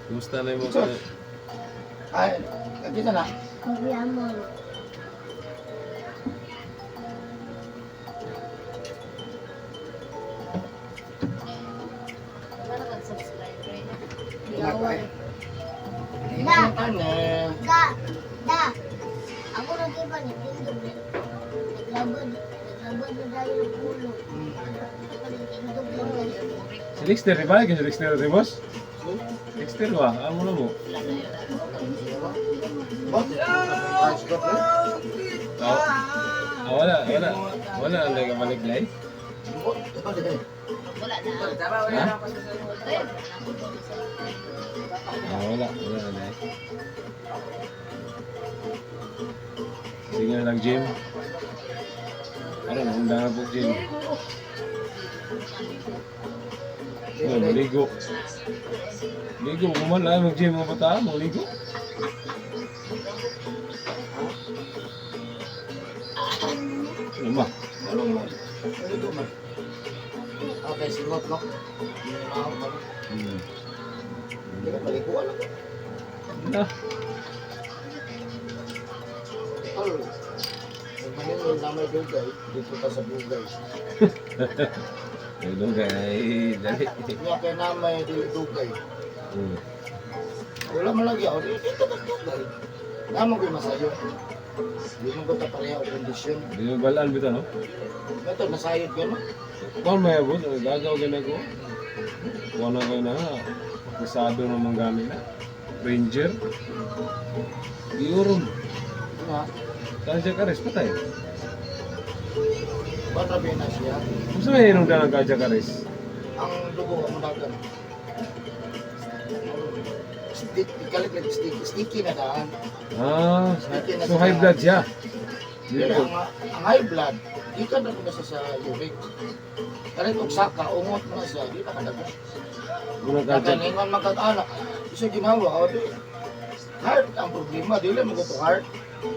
Kumusta na yung mga Ay, kita na. Pagyaman. Wala kang subscriber na. Ginagay. Da. Da! Da! Ako nag-iba ni Tindog. Naglabad. Naglabad na dahil ng ulo. Tindog lang dahil. Si Lexter, di ba? Si Lexter, di boss? Lexter ba? Amo na mo. Ah, wala, wala. Wala ang nagabalik lay. Wala na. Ha? Ay, Ah, wala, wala na lay. Sige na lang, gym. Ano, handa na po gym. Ano, maligo. Ligo, kuman lang mag-gym mga bata, maligo. Ano ba? Ano mo? Ano ito man? Okay, singot no? Hindi na ako ba? Hindi ka paliguan ako. Na, Tol, kung maningol na may dugay, dito ta sa dugay. ay, dugay, dali. Nga kay na may dili dugay. Wala man lagi ako, dito ta sa dugay. Namo ko'y masayo. Di mo ko ta pareha og kondisyon. Di mo balaan bitaw, no? Ito, nasayod ka no? Kuan may abot, gagaw ka na ko. Kuan na kayo na, pasado naman gani na. Ranger. Giurom. Nga, Kadya Kares, patay. bata na siya. Kung sa may hinungdan ang Kadya Kares? Ang dugo ang dagan. Stick, ikalit like sticky, sticky na daan. Ah, so high blood siya. Pero ang high blood, di ka na na siya sa uric. Kalit og saka, ungot mo na siya, di na ka dagan. Unang Kadya. Kagalingon magkag-anak, isa ginawa, o di, heart ang problema, dili mo ko to heart.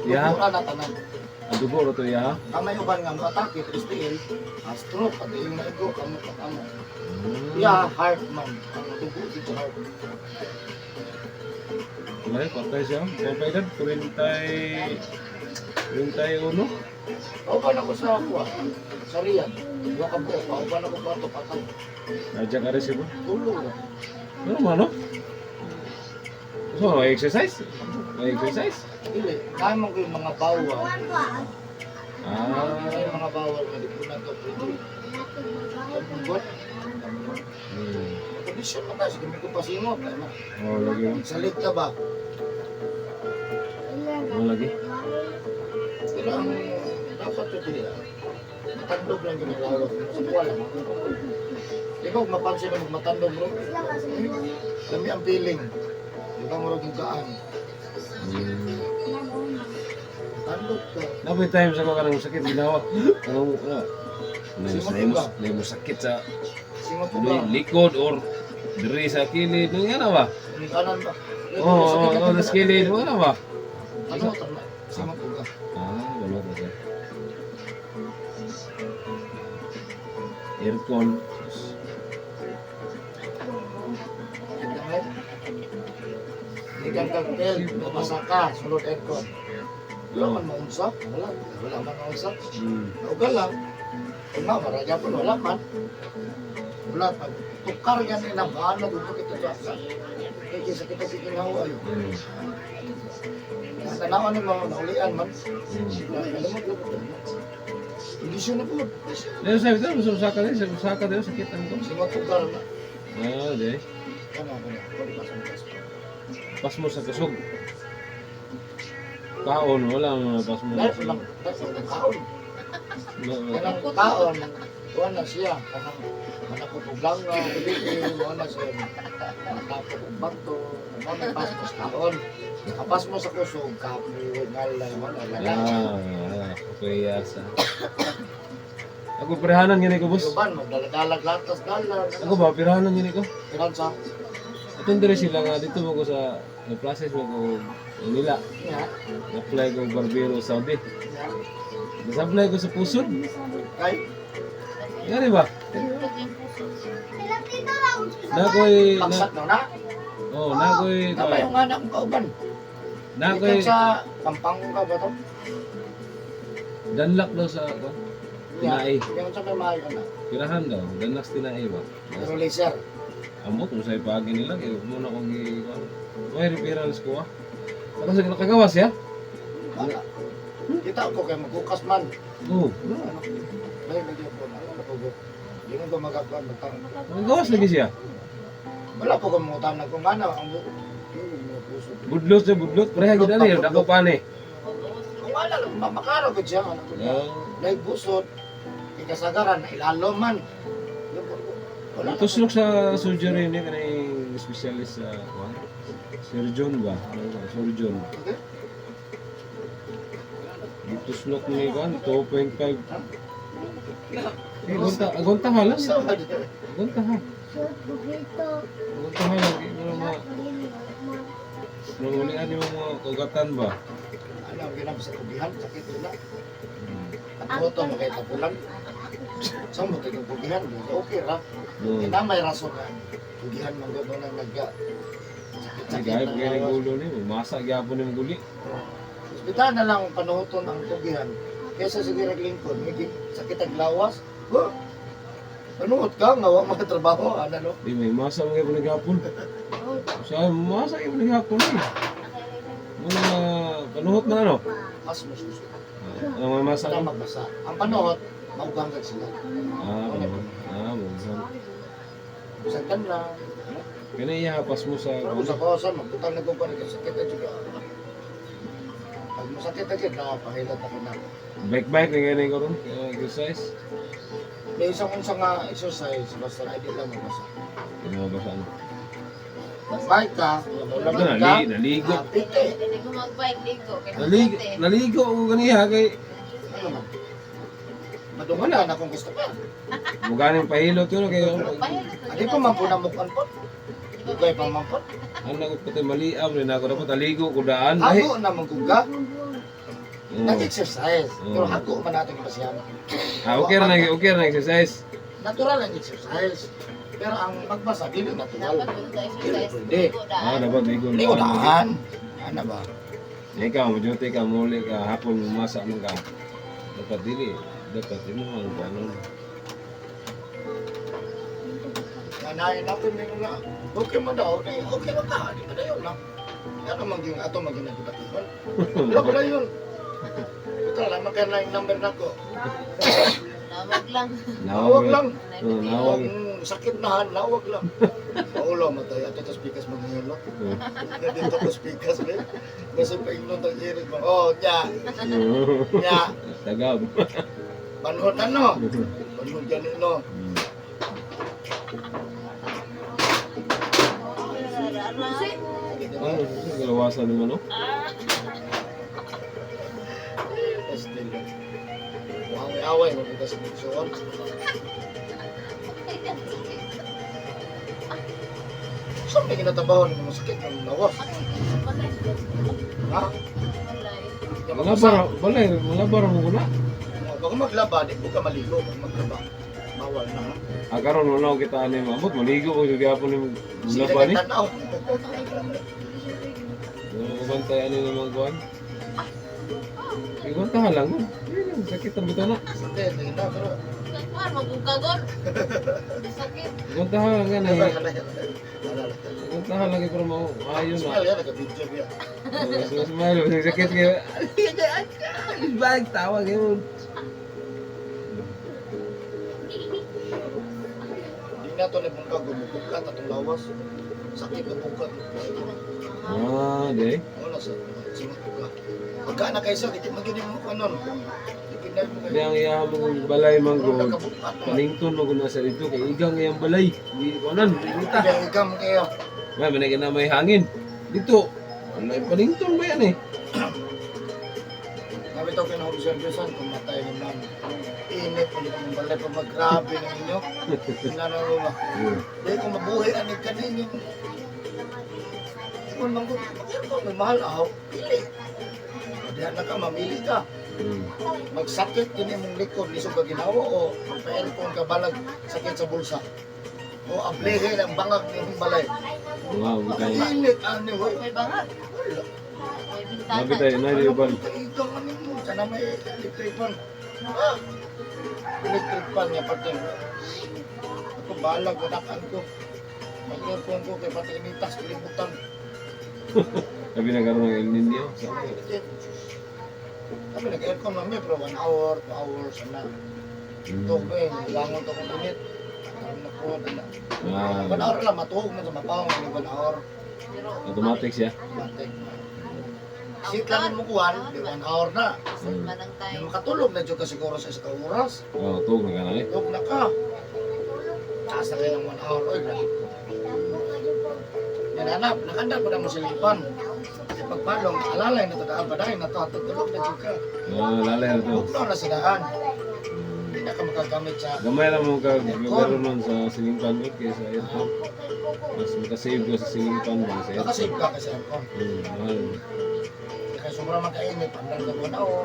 Yeah. Dugo na tanan. Ang dugo ro to ya. Ang may uban nga mo-atake, Tristil, ang stroke, at iyong naigo, kamo kamo. Yeah, heart man. Ang dugo dito heart. Wala, patay siya. Kung pa edad, 30, 31. Kauban ako sa kuha, sa Riyadh. Wa ka buo, kauban ako pa ito, patay. Kadya Kares ba? Tulo na. Ano man, no? So, may exercise? May exercise? Dili, kaya mo ko yung mga bawal. Kuwan ba? Ah. Kaya yung mga bawal nga di po na ito pwede. Kabugot. Kondisyon mo kasi, kami ko pasingot. Ano? Oh, lagi. Salit ka ba? Oh, lagi. Pero ang dapat ito dili. Matandog lang ginagawa. Sa kuha lang. Di ba kung mapansin mo matandog bro? Lami ang feeling. Di ba murag yung gaan? Tandog ka. Napoy time sa ko kanang sakit ginawa. Anong ano? Singot May mo sakit sa Singot ko ba? likod or diri sa kilid. Ano nga na ba? Yung kanan ba? Oo, oh, oh, sa kilid. Ano nga na ba? Ano? Tama. Singot ko ka. Ah, wala ko siya. Aircon. Ikan cocktail, nabasa ka, sunod aircon. Wala man maunsa, wala, wala man maunsa. Ugal lang. Kung nga, maraya po, wala man. Wala, pag tukar yan, inabahan na dito kita sa kaya kaysa kita kikinawa ayo. Tanawan ni mo, naulian man. Alam mo, hindi siya na po. Dito sa ito, sa Osaka din, sa Osaka din, sakit ang ko. Singot tukar na. Ah, di. Ano, ano, ano, ano, Pas mo sa kusog. Kaon, wala mga pas mo. Dahil lang, dahil lang kaon. Kanang kaon, kuha na siya. Kanang manakot og langaw, kulitin, kuha na siya. Matapok og bato, kuha na pas mo sa kaon. Kapas mo sa kusog, kapoy, ngalay, wala, wala. Ah, okay, yasa. Ako pirahanan gani ko, boss. Uban, magdaladalag latas, dalag. Ako ba pirahanan gani ko? Piran sa, Atong dire sila nga dito mo ko sa na-process mo ko nila. nga, Na-apply ko barbero Saudi. nga. Nasablay ko sa pusod. Kay, Ngani ba? Tindog yung puso. Pinakita lang sa Nakoy na Bagsat na na. oh, nakoy Tama yung anak kong kauban. nakoy Ikan sa Pampanga ba to? danlak daw sa ko. Tinai. Yung sa may mahal ka na. Pirahan daw, danlak sa tinai ba. Pero laser. Amot mo sa ipagi nila kay mo na kong gi may reference ko ah. Ako sa nakagawas ya. Wala. Kita ko kay maghukas man. Oo. Ano? May medyo po na. Ano po ko? Di mo ko magakuan magtang. Nakagawas lagi siya. Wala po ko mangutang na kung ano ang buko. Yung puso. Budlot siya, budlot. Pareha gid ani, dako pa ni. Kung ano lang, makaro ko siya. Ano ko na. Oh. Dahil busot, ikasagaran, ilalo man. Wala na. Tuslok sa surgery ni kanay specialist sa kuan. Surgeon ba? Ano ba? Surgeon. Okay? Tuslok ni kuan 2.5. Eh, gonta, gonta ha lang. So, Gonta ha. Suot bugito. Gonta ha lang. Kay mga mga nangulian yung mga kugatan ba? ano ang ginam sa kubihan, sakit yun na. At mo ito, makita pulan. Sa mo tayo kubihan, okay ra. Oo. Kaya may rason nga. Kubihan man gano'n ang nagga. Ay, Sakit-sakit gaya ng pag yung lawas. ulo ni, masa gyapon ni guli. Ospital na lang ang panuhuton ang kubihan. Kesa sige naglingkod, may sakit ang lawas. Huh? Panuhot ka, nga wa mga trabaho, ano no? Di may masa mo gyapon gapon. Sa masa gyapon gapon ni. Muna panuhot na ano? Mas masuso. Ah, ang may masa Wala no? magbasa. Ang panuhot, mauganggag sila. Ah, panuhot. Ah, maugang. Bisan kan lang. Ano? Kani ihapas mo sa Pero kung sa kosan, magbutang na kung paano sakit na juga. Pag masakit agad, nakapahilat ako na. Bike bike na ganyan ko ron, exercise. May isang unsa nga exercise, basta ay di lang mabasa. Hindi mo basa ano. Bike ka, Ito, lamig ka, naligo. pite. Hindi ko mag-bike, ligo. Kaya Naligo, magkate. naligo ko ganiha kay Ano man? Madungan na kung gusto pa. muganing pahilot yun kay Pahilot na Adi pa man po namukan po. Dugay pa man po. ano ko pati maliam rin ako dapat naligo ko daan. Ay. Hago na man kung ka. Oo. Nag-exercise. Pero Oo. hago man natin ipasiyam. Ah, okay ra na exercise. Natural ang exercise. Pero ang magbasa, dili natural. Dapat kung sa exercise, Pwede. ligo Ah, daan. dapat ligo Hindi ko daan. Ano ba? Ikaw, mo duty ka muli ka hapon mumasa man ka. Dapat dili, dapat imo ang kanon. Nanayin natin may na. Okay mo daw, eh, okay mo ka, di ba na yun lang? Ano maging ato maging nagdibatihan? Wala ko na yun. Ito lang, kaya na yung number na ko. Nawag lang. Nawag lang. Oo, nawag. Ang sakit na, nawag lang. Paulo, matay. Ato tas pikas manghilo. Oo. Dito ko spikas, be. Kasi paingnon tang irit mo. Oh, nya, nya. Tagab. Panhod na no. Panhod ganun no. Ano, galawasan naman no? Still. Away-away, mabukas sa buksoon. Saan may ginatabaho ng mga sakit ng lawas? Ha? Mga bara, balay, mga bara mo guna. Baka maglaba, di ko ka maligo. Baka maglaba. Bawal na. Ha? Ah, karon wala ko kita ani maabot maligo ko jud gyapon ni Sige laba ka ni. tanaw. Wala ko bantay ani ng mga kuan. Igwan ta lang. Yun, sakit ang bitaw na. Sakit, hindi na. Pero, Kuan, magugagon. Sakit. Igwan ta lang gani. wala, wala, wala. Igwan ta lang kay para mo ayon na. Smile yan, nag-video yan. Oh, so smile, sakit kayo. Bag tawag yun. Hindi na ito nabungkag, gumubukat atong lawas. Sakit na bungkag. Ah, di. Wala sa singot ka. Pagka na kayo sa, hindi magiging mo kanon. Hindi na mo Di kayo. ang iya mong balay man Pero gud. nakabukat na. Panington mo gud na sa dito kay igang iyang balay. Di ko nan, di ta. Hindi ang ikam kayo. May manay na may hangin. Dito. Wala panington ba yan eh? Sabi ito kayo na-observesan kung matay ni ma'am. Init, ulit ang balay pa maggrabe ng inyo. Inano mo ba? Hindi ko mabuhay ang kaninyo. Kung nang may mahal ako, pili. Diyan na ka, mamili ka. Magsakit kini imong likod, lisod ka ginawa o magpa-aircon ka balag sakit sa bulsa. O ablehe ng bangag ng balay. Wow, bitay. Init ani hoy. May bangag. Wala. May bintana. Mabitay na di uban. Ikaw man mo, sana may electric fan. Ah! Electric fan niya pati. Ako balag, wanakan ko. Mag-aircon ko kay pati initas, kilibutan. Sabi na karon ng El Nino. Kami nag-aircon mami, pero 1 hour, 2 hours, ana. Ito ko eh, langon to kong init. Ang nakuha na. 1 hour lang, matuog na ito, mapawang ni 1 hour. Pero Automatic siya. Matik. Sit lang mo kuhan, di 1 hour na. Isod man ang Di time. makatulog na dyan ka siguro sa isa ka oras. Oh, tuog na ka na eh. Tulog na ka. Taas na kayo ng 1 hour. Oy, grabe. Yan anak, nakandal pa na mo silipan. Kasi pagpalong, alalay na to daan, paday na to, tulog na dyan ka. Oh, lalay na to. Bugnaw na sa daan. Hindi na ka makagamit sa Gamay lang mo ka gagaro nun sa ceiling fan ko kaysa aircon. Mas makasave ka sa ceiling fan mo sa aircon. Nakasave ka kasi aircon. Mahal. Kaya sobrang magkainit, pandal ka 1 hour,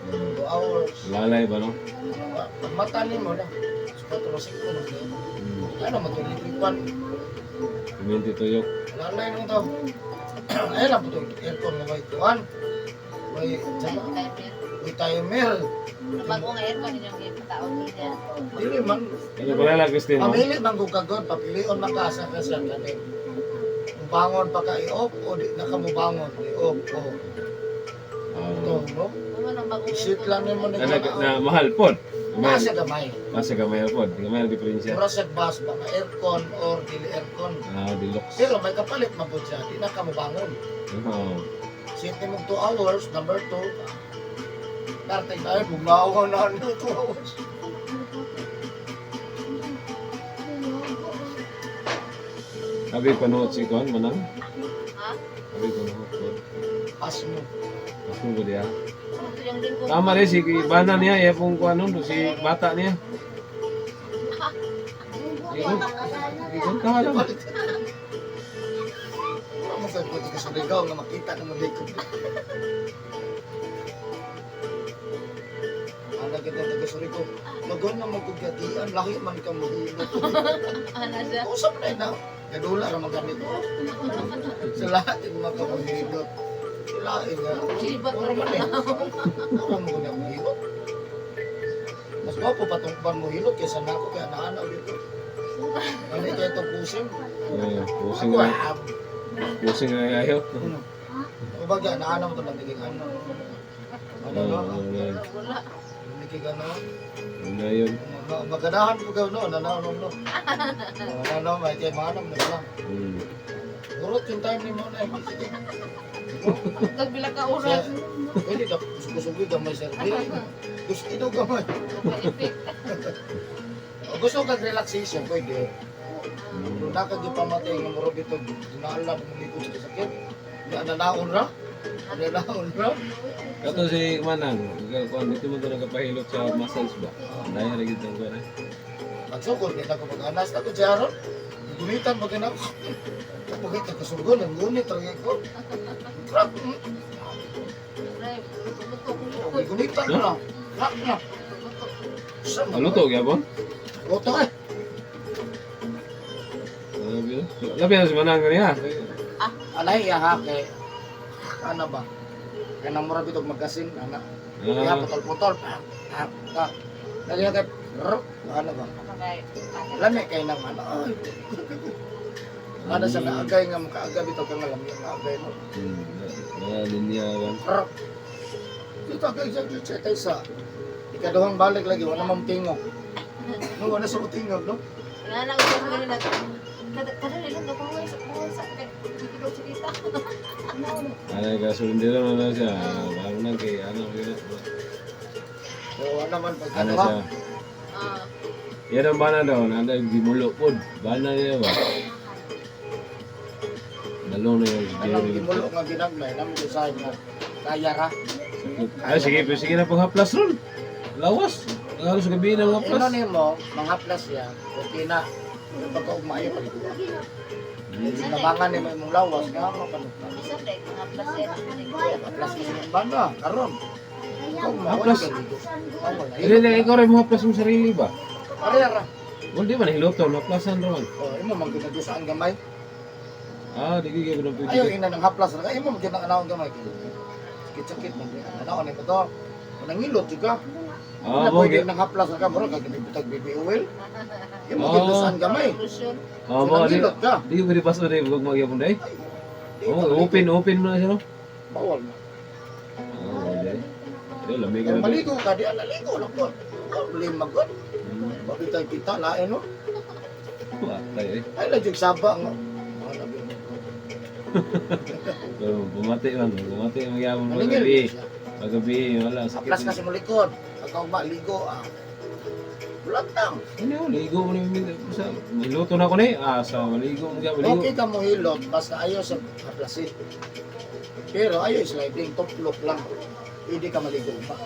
2 hours. Lalay ba no? Pag mata ni mo na, so 4 5 na. Ano, matulog pan. Kuminti tuyok. Lalay nung to. Ay lang po aircon na may tuwan. May, Time timer. may timer. Bago nga aircon inyong ipataon niya. Dili man, Ano pala lang Christine mo? pamili man kung kagod, papilion man ka sa kasi ang kanin. Mubangon pa ka i-off o di na ka mubangon, i-off o. Ito, no? Ano nang bagong Sit lang nimo ni Na, na, na mahal pod. Mahal. Nasa gamay. Nasa gamay pod. Gamay ang diferensya. Mura sa bus ba nga aircon or dili aircon. Ah, deluxe. Pero may kapalit man po siya, di na ka mubangon. Oo. Sit nimo 2 hours, number 2. Darating tayo, bumawa na ano 2 hours. Abi panuot si Kon manang. Ha? Abi panuot ko. Pas mo. Mas mo ba diya? Ano to yung linggo? Tama rin si bana niya, iya pong kuan nun, si bata niya. Ikon, ikon ka lang. Wala mo sa pwede ka Surigao nga makita na mo likod. Ana kita taga Surigao. Magon na magkugatian, lahi man ka mo hilot. Ano siya? Usap na na. Gadula ra man kami ko. Sa lahat yung mga kamuhilot. Lahi nga. Libot Ora man eh. Ora mo ko na muhilot. Mas gwapo pa tong mo hilot kaysa nako kaya naanaw dito. Ano kaya itong pusing? Eh, pusing Ako, na, ah, pusing na ayo. Kumbaga, naanaw to nabigay ano. Ano no? Ano Wala. Nabigay ano? na yun. Maganahan ko gaw no, nanaw no no. Nanaw may kay manam na lang. Gurot yung time ni mo na eh. Sige. Kagbila ka oras. Pwede ka kusog-kusogi gamay sir. Dili. Gusto ito gamay. Maka-effect. Gusto ka relaxation pwede. Pero na ka gipamatay nga murag ito dinala mo likod sa sakit. Na nanaon ra. Nanaon ra. Kato si Manang, kuan dito mo to nagpahilot sa muscles ba? Dahil ra gid ang kuan eh. Pagsugod ni ako mag-anas ako jaron. Gunitan mo gina ako. Kapag ito kasugod, ang gunit ra ko. Crack. Drive. Tumutok likod. Gunitan na. Crack na. Tumutok. Sa Ano to gyapon? Luto eh. Labi na si Manang kaniya. Alay ya ha kay ano ba? Kay namura bitog magasin ana. Kaya putol-putol. Ah, ah, ah. Dali kay rrr, ano ba? Ano kay? Lami kay nang ano. Ay. Ano sa naagay nga makaagay bitaw ka nga lami nga agay no. Mga linya kan. Rrr. Dito agay sa sa kaysa. Ikaduhang balik lagi wala man tingog. No, wala sa tingog no. Nga lang ito sa kanila. Kada kada nila napahuway sa buhay sa kay dito sa kita. Ano ka surindero na na siya. Parang nang kay ano yun. So wala man Ano pagkaduha. siya? Ah. Yan ang bana daw, nanda gimulo pod. Bana niya ba? Nalong na yung si Anong Jerry. gimulo nga ginaglay namo usahay nga kaya ra. Sakit. Ay, sige, pero sige na pang haplas ron. Lawas. Halos gabi na ang Ino haplas. nimo mga plus ya, okay na. Pagka ugmaayo paliguan. Nabangan nimo imong lawas nga mapanugtan. Bisan dai mga placer. Plus kasi ng bana karon. Haplas. Wala. Dili, dili, ikaw rin mo haplas mo sarili ba? Are, ara. Well, di man hiloton, haplasan raman. Oh, imo man gyud nagdusaan gamay. Ah, di gyud na pwede. Ayaw ina ng haplas ra. Imo man gyud ang anaon gamay. Sakit-sakit man gyud. Anaon ni to. Nangilot jud ka. Ah, Na mo pwede gi. nang haplas ra ka mura kag gibitag baby oil. Imo gyud dusaan gamay. Solusyon. Ah, mo di. Nangilot ka. Di pwede paso di bug magyapon day. Di Oh, ka open open mo na siya no. Bawal na. Ah, di. Di lamig Kung na. maligo ka, di ala ligo lang ko. Problema ko. Babitay kita, lain no. Patay eh. Ay, la jud saba nga. Mga labi mo. Pero bumati man, bumati ang magyapon Maningil pagabi. siya. Pagabi, wala sakit. Haplas ka sa mulikod. Pagkaugma, ligo ah. Bulat lang. Ano, ligo mo ni sa niluto na ko ni. Ah, sa maligo mo gyapon ligo. Okay ka mo hilot, basta ayaw sa haplasin. Pero ayaw sliding, tuplok lang. Hindi ka maligo pa.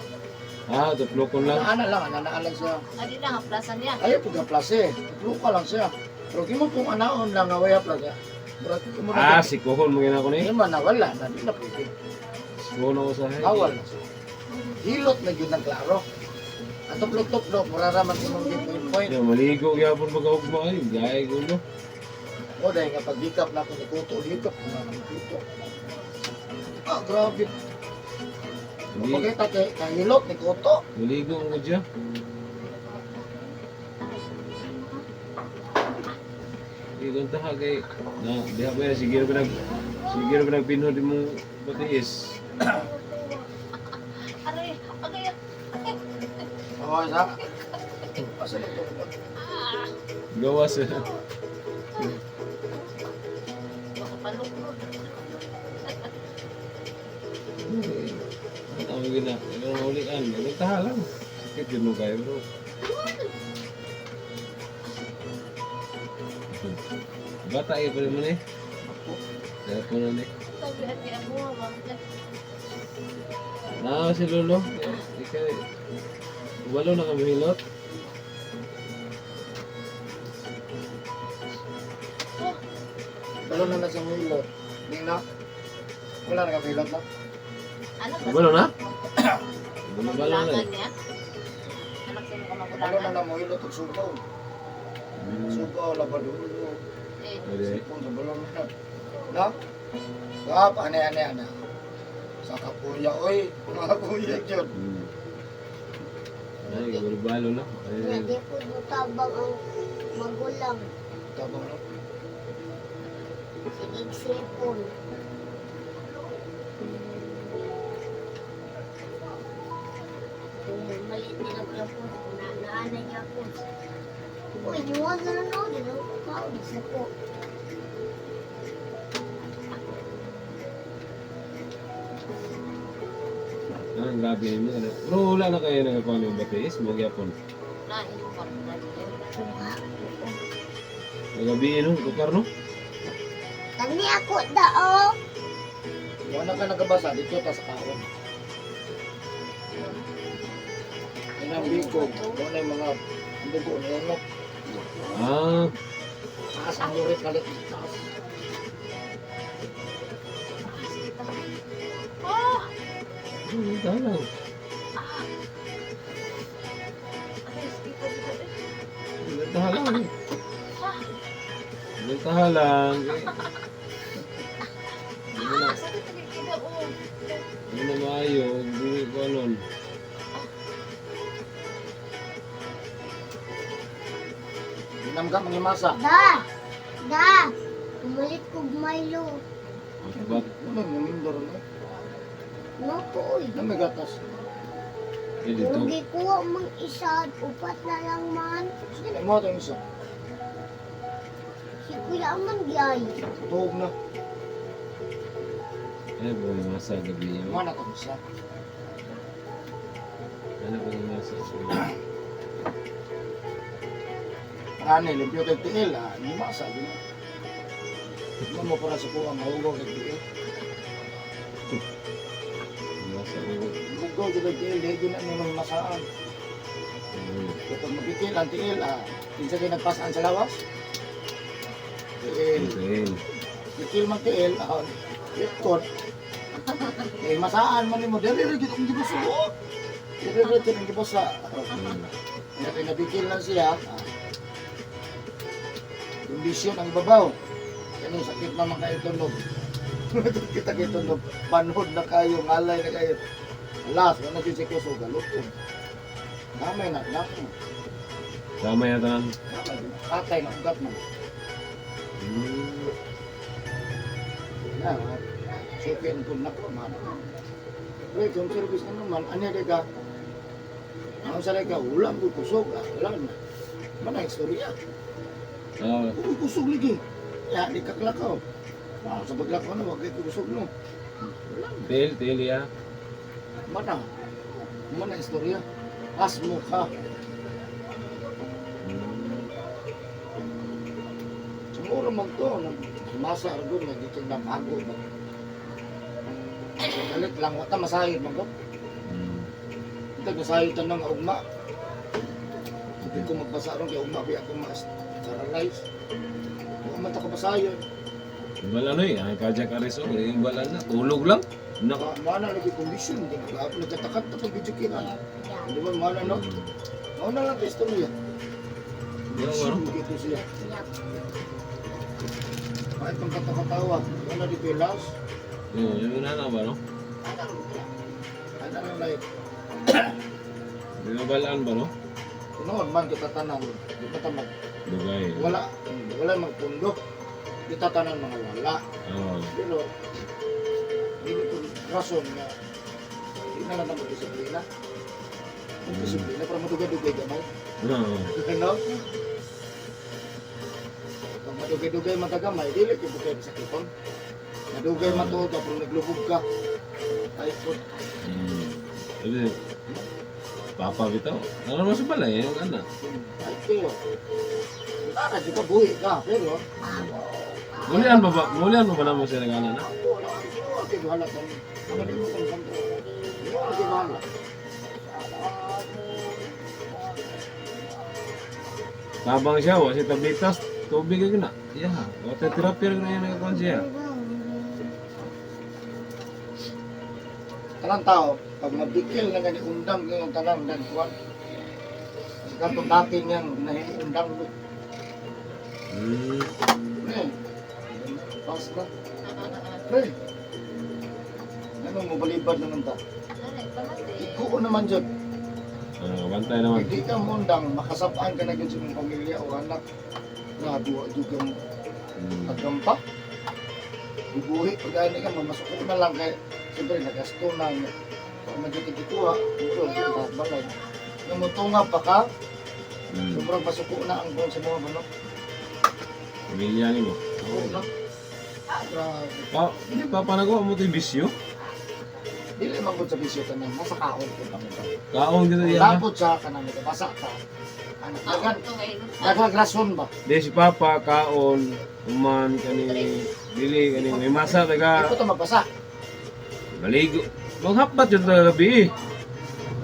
Ah, tuplokon lang. Naana lang, anaan lang siya. Adi lang, haplasan niya. Ayaw pag haplase, tuplok ka lang siya. Pero kimo kung anaon lang nga way haplas siya. Pero kimo Ah, na sikuhon mo gina ko ni. Hindi man nawala na, di na pwede. Sikuhon ako sa Bawal na siya. Hilot na yun ang klaro. Ang tuplok-tuplok, mura raman imong point point. Ya, maligo gyapon pagkaugma ay, gay gulo. O dahil nga paghikap na ako ni Kuto, hikap na ni Kuto. Ah, grabe. Hindi, Pagkita kay kahilot ni Kuto. maligo mo dyan. Hindi kung taha kay na diha ba yan, sige ra ba nagpinhod imong batiis. Aray, agay. Oo, sa. Asa na ito? Gawas. Baka paluklod. Ano ang gina? Ikaw ang ulian. Ikaw taha lang. Sakit yun mo kayo bro. Bata eh pa rin mo eh. Kaya po na eh. Sabi at niya mo, ma'am. Na si Lolo. Ikaw. Walo na kami hilot. Balo na na siyang hilot. Hindi na. Wala na kami hilot na. Anak ba Walo na? sa Walo na eh. magulangan niya? Anak sa mga Balo na magulangan? na mo hilot og sugaw. Sugaw, labadulo. Eh, Pwede. Sipon sa balo na. Na? Kaap, ane, ane, ane. Sa kapuya, oy. Mga kuya yun. Ay, balo na. Ay, Hindi po tabang ang magulang. Tabang na. Sige, cellphone. Kung maliit nila gyapon, kung naanay gyapon. Uy, niwag na lang ako, di na ako kaon sa ko. Ah, grabe mo. Ano. Pero wala na kayo nagkakuha ng batiis, mo gyapon. na, ito pa rin natin. Nagabi no, tukar no. Kani ako dao. Wala ka nagabasa dito, tas kaon. Yan ang biko. Wala yung mga ang dugo na yun. No? Ah, Taas ang urit kalit. Taas. Ah! tahan lang. Ay, kita dito eh. Tahan lang. Tahan lang. Hindi mo na, Ah, sakit na kita, oh. hindi mo na maayo, hindi ko anon. Dinam ka mangimasa. Da! Da! Pumalit kog Milo. Bat, Ano yung lindor na? No po, uy. Ano may gatas? eh, dito. Pero gikuha mang isa, upat na lang man. Sige na, mo itong isa. Si Kuya man gay. Tuhog na. Ano ba yung masa gabi niya? Mo na itong isa. Ano ba yung masa? Ani, limpyo kay tiil. Ah, Limasa, yun. Ano mo para sa kuha, mahugaw kay tiil. Masa ko. Hugaw kay tiil, dahil yun ang mga masaan. Kapag magkikil ang tiil, ah, kinsa kayo nagpasaan sa lawas? Tiil. Okay. Kikil man tiil, ah, likod. Eh, masaan man nimo dili ra gid ang gibusuot. Dire-diretso nang gibasa. Kaya kay nabigil lang siya. Kondisyon ang babaw. Kani sakit naman kayo tunog. Kita kay tunog. Manhod na kayo, ngalay na kayo. Alas, wala jud siya kusog galutom. Gamay na, gamay. Tama yata nan. Gamay. Patay na ugat man. Na, sukin po na ko, man. Pre, kung service na naman, ano di ka? Ang sa ka, ulam ko kusog, ah, wala na. Mana istorya. Oo. Uy, kusog lagi. Ya, di ka klakaw. Ah, sa paglakaw na, wag kayo kusog no. Wala na. Til, til ya. Mana. Mana istorya. Asmo ka. Sumuro man to, sumasa argon nga dito na bago ba. Galit lang, wata masahid man ko. Ito masahid tanong nga ugma. Hindi ko magbasa ron kay ugma biya ako mas-paralyze. Wa man ta ka basayon. Wala na eh. Ang cardiac arrest oh. Eh, wala na. Tulog lang. Nako. Mana lagi kondisyon, di ba? Nagkatakat na pag video kina. Di ba mana no? Mao na lang kay istorya. Wala ano? Dito siya. Kahit ang katakatawa, wala dito yung last. Yun, yun na na ba no? Ano lang like, Binabalaan ba no? noon man kita tanan, di ba ta mag, Dugay. wala, wala magpundo. Kita tanan mga wala. Oo. Pero, hindi ko rason nga, hindi na lang na magdisiplina. Magdisiplina para madugay-dugay gamay. Oo. Ano? Kung madugay-dugay matagamay, dili kay bukay sakiton. Madugay matuod ka, pero naglubog ka. Ay, po, Sabi, Papa bitaw. Ano mo sa balay, yung anak. ay, kayo. Tara, di ka buhi ka, pero, Mulian ba ba naman siya nag-ana na? wala, wala kayo bahala ka. Ano di mo kung kanto? Wala kayo bahala. Tabang siya, wa siya tablitas, tubig ka na. Yeah, water therapy rin na yan nagkakuan siya. Tanang tao, pag mabikil na gani undang yung tanang dan kuwan. Sa katong dati niyang nahiundang ko. Pre, pas na. Pre, ano mo balibad naman ta? Ikuo naman dyan. Ah, bantay naman. Hindi ka mundang, makasapaan ka na dyan sa imong pamilya o anak. Na duwa dyan kang agampa. Ibuhi, pag ani ka, mamasuko na lang kay siyempre, nagasto na. Kung madyan kikuha, ito, ka balay. Yung mutunga pa ka, sobrang pasuko na ang buong sa mga ano. Pamilya ni mo. Oo, no? Grabe. Pa, hindi pa panagawa mo ito yung bisyo. Dili man gud sa bisyo tanan, nasa kaon ko kami. Kaon dito iya. Lapod sa kanang basa ka. Anak, dagan, daghang rason ba? Di si Papa kaon uman kani dili kani may masa taga Di ko to mabasa. maligo. Maghapbat yun talaga gabi.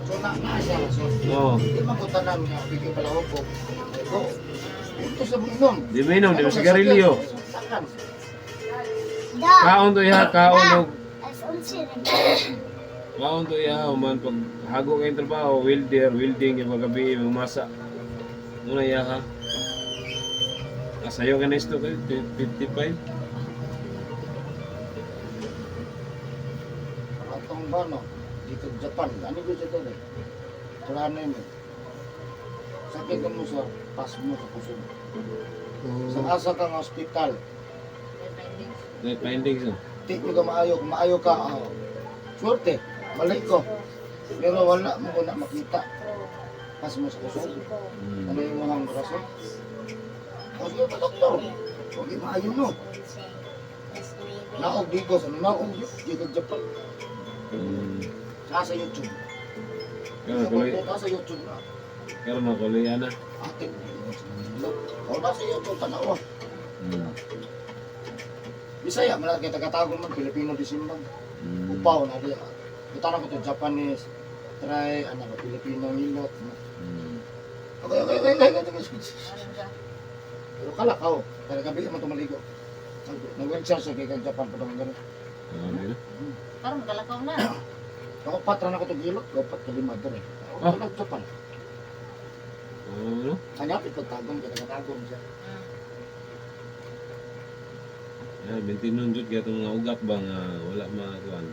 So na na siya rason. Oo. Di man ko tanan nga bigyan pala ko. Ko. Ito sa inom. Di mainom, di mo sigarilyo. Sakan. Da. Kaon to iya, kaon og As 11 na. kaon to iya human pag hago kayong trabaho, welder, welding yung gabi masa. Muna iya ha. Asayo ka na isto kayo, 55. Atong ba no? Dito Japan, ano ko dito eh. Plano mo. Sakit ka mo sa pas mo sa puso. Sa asa kang ospital, May findings no. di mo ka maayo, kung maayo ka, ah, swerte, mali ko. Pero wala mo ko na makita. Pas mo sa puso. Ano yung mga rason? O sige pa, doktor. Huwag yung maayo no. Naog di ko, sa naog di ko Japan. Sa YouTube. Pero kuloy, Sa sa YouTube na. pero na kuloy ana. Ate, o nasa YouTube, tanawa. Bisaya, malaki taga-tago man, Pilipino di simbang. Upaw na di. Kita ko to Japanese, try, ano ba, Pilipino hilot. Okay. Pero kalakaw, kaya gabi mo tumaligo. Nag-wheelchair siya kay Japan pa naman ganun. Grabe na. Parang magalakaw na. Kaupat ra na ko tong gilot, kaupat ka lima dere. Ah. Wala Japan. Oh, no? Kanya pagtagom kay katagom siya. Yeah, maintenance jud kaya itong mga ugat ba nga wala makuan.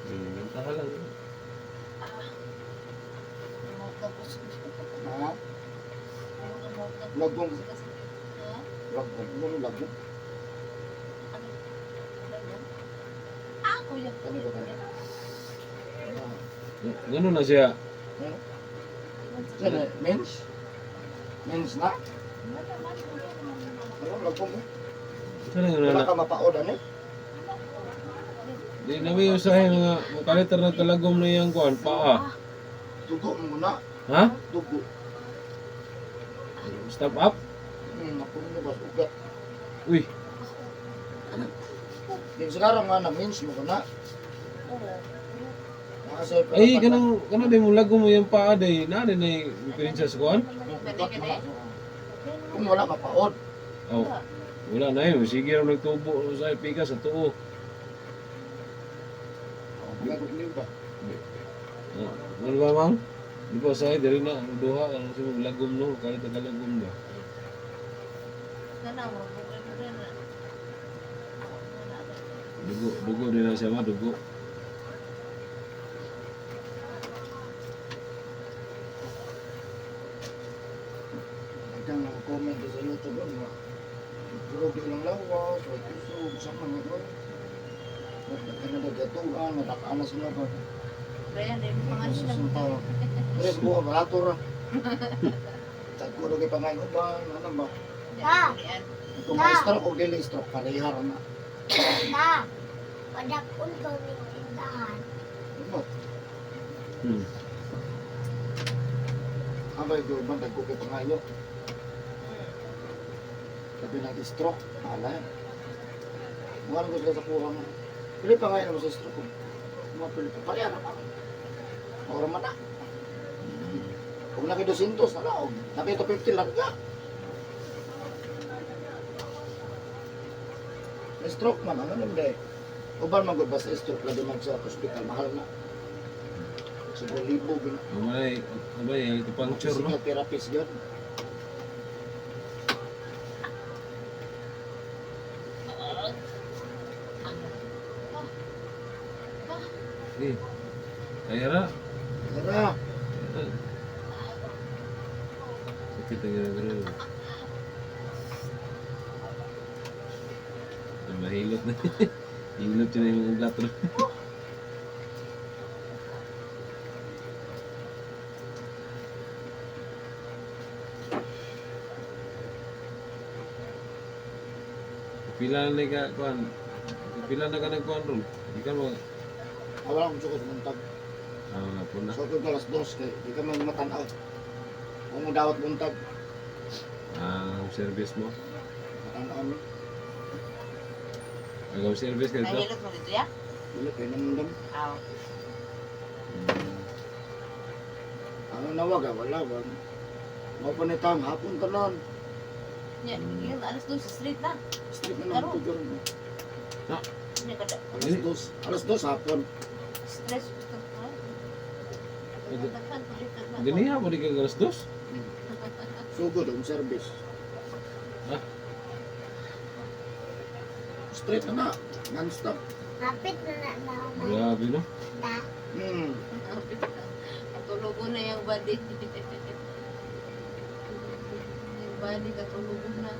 Bentahan lang. Ha? Lagom. Lagom, ano lagom? Ah, kuya. Kani ba kani? Ah. Ganun na siya. Sino, mens? Mens na? Ano lagom eh? Sana nga Wala na. ka mapaod ani? Di na may usahay mga mukalitar na kalagom na iyang kuan paa. Dugo mo na, Ha? dugo. Stop up? Napuno na ba ugat. Uy, Di siguro nga na mens mo na. Nasa ay kanang kanang di mo lagom mo iyang paa day. Na din ay diferensya sa kuan. Kung wala mapaod, Oh. Wala na yun. Sige ra nagtubo sa pika sa tuo. oh, niyo ba? Ah, ano ba ma'am? Di ba sa diri na ang duha ang sa mga lagom no, kaya tagalagom ba? Dugo, dugo din na siya ma, dugo. Daghang mga comment sa YouTube ano. Durog ilang lawas, way kusog, sa mga ko. Nagkana nagatuan, nadakaan na sila ba. Brian, dahil mga Sa tao. Pero sa buha, barato ra. Tagko ra kay pangay uban, ano ba? Kung may stroke o dili stroke, pareha ra na. Ta. Padakon ko ng tindahan. Ano? Abay, ko ban tagko kay pangayo. Sabi ng stroke, alay. Mga ko sila sa kuha mo. Pili pa ngayon mo sa stroke. Mga pili pa. Pareha ra pa. Ora man na. Kung naki 200 na lang, naki 250 lang ka. May stroke man, ano nang day? Uban man gud ba sa stroke labi man sa hospital, mahal na. Sobrang libo gina. Abay, abay, acupuncture no. Physical therapist yun. Eh. Kaya ra. Tara, Sakit ang ginagawa. Ay, mahilot na. Hilot yun na yung ugat ro. Pila na ka kuan. Pila na ka nagkuan ron. Di ka mo ah, wala akong sukos buntag. ah po na. So, kung alas dos, kay di ka man matanaw. Kung mo dawat buntag, Ah, service mo. matanaw mi. Agaw service ka dito. Nahilot mo dito ya? Dili kay namdam. Aw. Ang nawag, ah, wala wag. Mao pa ni tang hapon tanan. Nya, yun, alas dos sa street na. Street na naman ko karon. Nya kada Alas dos, alas 2 hapon. stress ko. Ganiha mo di ka alas dos? Sugod ang service. Ha? Straight na na, non-stop. Hapit na na na. Grabe no. Ta. Katulogo na yung body. Yung body katulogo na.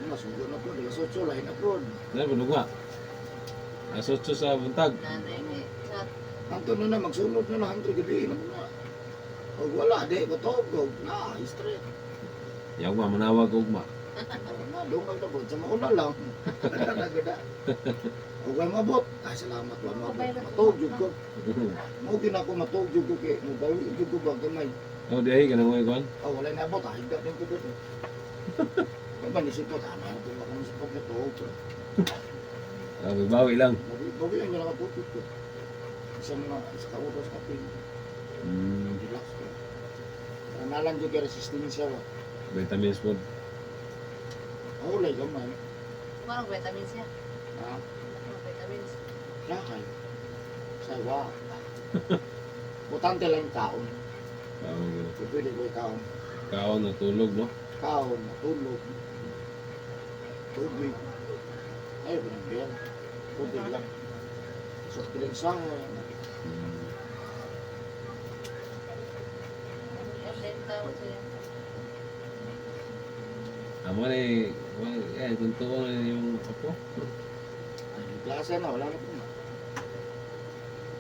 Nga, sugod na po, alas 8, lahi na po. Dahil pa nga. Alas 8 sa buntag. Nanay ni chat. Anto na na, magsunod na na, hantro gabi na na. Og wala, di, ko na, straight. Yaw ma manawag ugma. Na, dungag na po, sa mauna lang. Nagada. Og wala mabot. Ay, salamat, wala mabot. Matug, jud ko. Mo gyud ako matug, jud ko kay, mo bawi jud ko ba gamay. Oh, di ay kanang way kuan. Oh, wala na abot, ay, din ko dito. Kaya ba nisipot, ano, ano, ako nisipot na tuog ko. Ah, bawi lang. Bawi, bawi ang nila katugod ko. Isa mga, isa ka oras kapin. Relax ko. Nalang jud kay resistensya ba. Vitamins po. Ulay gamay. Parang vitamins siya. Ha? Parang vitamins. Lakay. Sawa. Butante lang yung kaon. Kaon gina. Kung pwede ko yung kaon. Kaon natulog, no? Kaon, matulog. Tubig. Ay, walang biyan. Tubig lang. So, piling sangay. Update tawag siya. Amo ni, eh, tuntuon na yung apo. Ay, klase na, wala na po.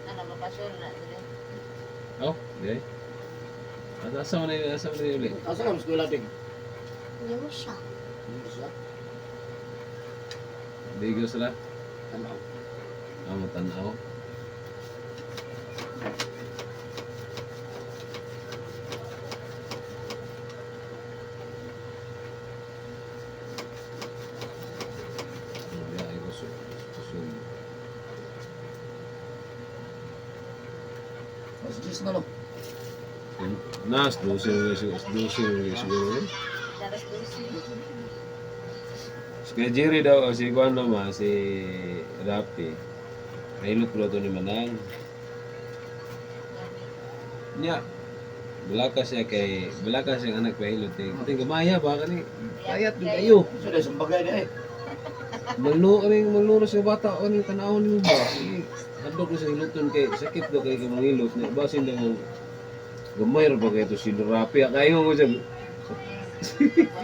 Ano, mapasyon na. Dili. Oh, di. At asa mo na uli? Asa ka, mas eskwela ding? Hindi mo siya. Hindi siya. Digo sila. Tanaw. Amo tanaw. Hindi ay gusto. Gusto. Mas 10 na no. Nas, 12 na siguro, 12 na siguro. Daras dulce. Si Kuya Jerry daw, o si Juan naman, si Rapi. Kahilot pala ito ni Manang. Nya, balaka siya kay, balaka siya ang anak pahilot. Eh. Ting gamaya ba kani? Payat din kayo. So, dahil sumbagay na eh. Malno ring malnuro sa bata o ning tan-awon nimo ba? Sige, hadlok na sa hiluton kay sakit daw kay kamangilot na basin daw mo gamay ra ba kay to si Rapi kayo ko siya. Huwag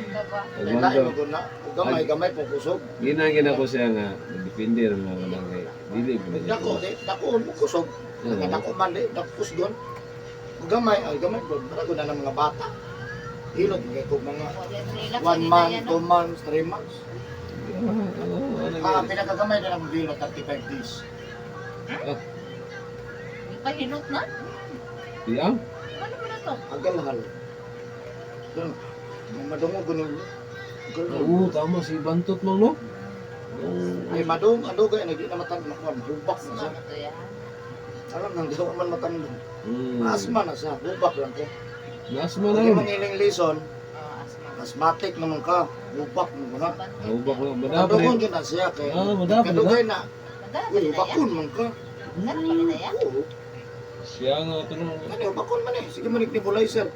ka ba? Dahil lain mo na. Gamay, gamay po kusog. Ginagin ako siya nga depende ra mga kanang kay dili pa na siya. Dako, di, dako mo kusog. Oo. Dako man, di, dako kusgon. Gamay, ay gamay po. Marago na ng mga bata. Hilot, mga ko mga Relax, 1 hindi month, na yan, 2 months, 3 months. Oo, ano Ah, gyud. pinakagamay na ng hilot, 35 days. Ah, Hindi pa hinot na? di ang Ano ba na to? Agalhal. Ganun. Madungo, ganun. Ganun. Oo, tama si Bantot mang no. Oo. Ay, madung, ano kaya, nagdi na matang, makuha, hubak na siya. Asma na to yan. Alam nang di man matandong. Asma na siya, hubak lang ko. Nasma na Pag yun. imong iling lison, Oh, asma. asthmatic naman ka, hubak mo na. Hubak na. Madapon Madungon eh. yun na siya kay. Ah, madapon na. Kadugay na, Madami uy, na yan. hubakon man ka. Madami na yan. Oo, Siya nga ito no. kani hubakon man eh. Sige man nebulizer.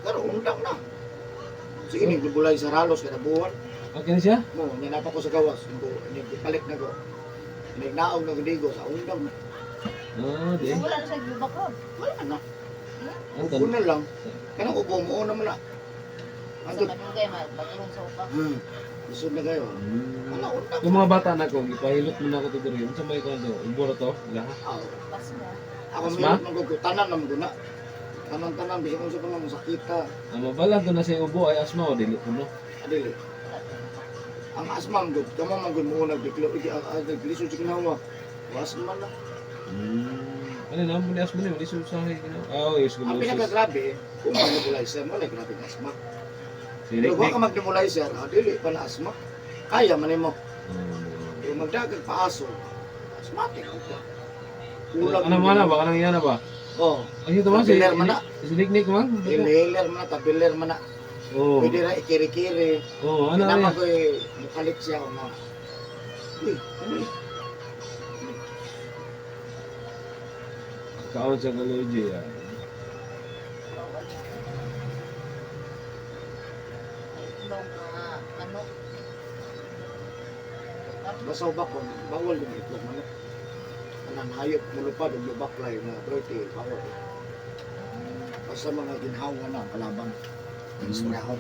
Pero undang na. Sige nig nebulizer halos kada buwan. Okay na siya? Mo, ninapa ko sa gawas, palit na ko. Nagnaog na gidigo sa undang na. Ah, di. Wala na siya gubakon. Wala na. Ang Ubo na lang. Kanang ubo mo naman na. Sa Andun. manugay, magulong sa upa. Lisod na kayo. Wala undang. Yung mga bata na ko, ipahilot mo na ako ito diri. Unsa may kuwan to? Ubo ra to? Laha. Ah, Pasma. Ako Asma? may maguggo tanan na maguna. Tanan-tanan bisan unsa pa man sakita. Ang mabalan to na siya ubo ay asma o dili ko no. Adili. Ang asma man gud, kamo man gud mo nagdiklo iki naglisod sa ginawa. Asma na. Ano na mo ni asma ni lisod sa hay ginawa. Ah, oh, yes, Ang gumosis. pinakagrabe, kung mag-nebulizer mo, like grabe ang asma. Si Pero kung Nick. ka mag-nebulizer, dili pa na asma. Kaya man nimo. Pero magdagag paaso, asthmatic ka. Kulang. Ano man na ba kanang iya na ba? Oh, Ay ito man si Tabiler man na. si Nick Nick man. inhaler man na, tabiler man na. Oh. Pwede na ikiri-kiri. Oh, ano Kinama ano? ko eh, mukalit siya o mga. Uy, ano eh? Kaon sa allergy ah. Itlog na manok. Basta ba ko, bawal yung itlog manok. Anang hayop, mulupad, o lubaklay, mga birthday, bawal. Basta mga ginhawa na ang kalaban. Istorya ko.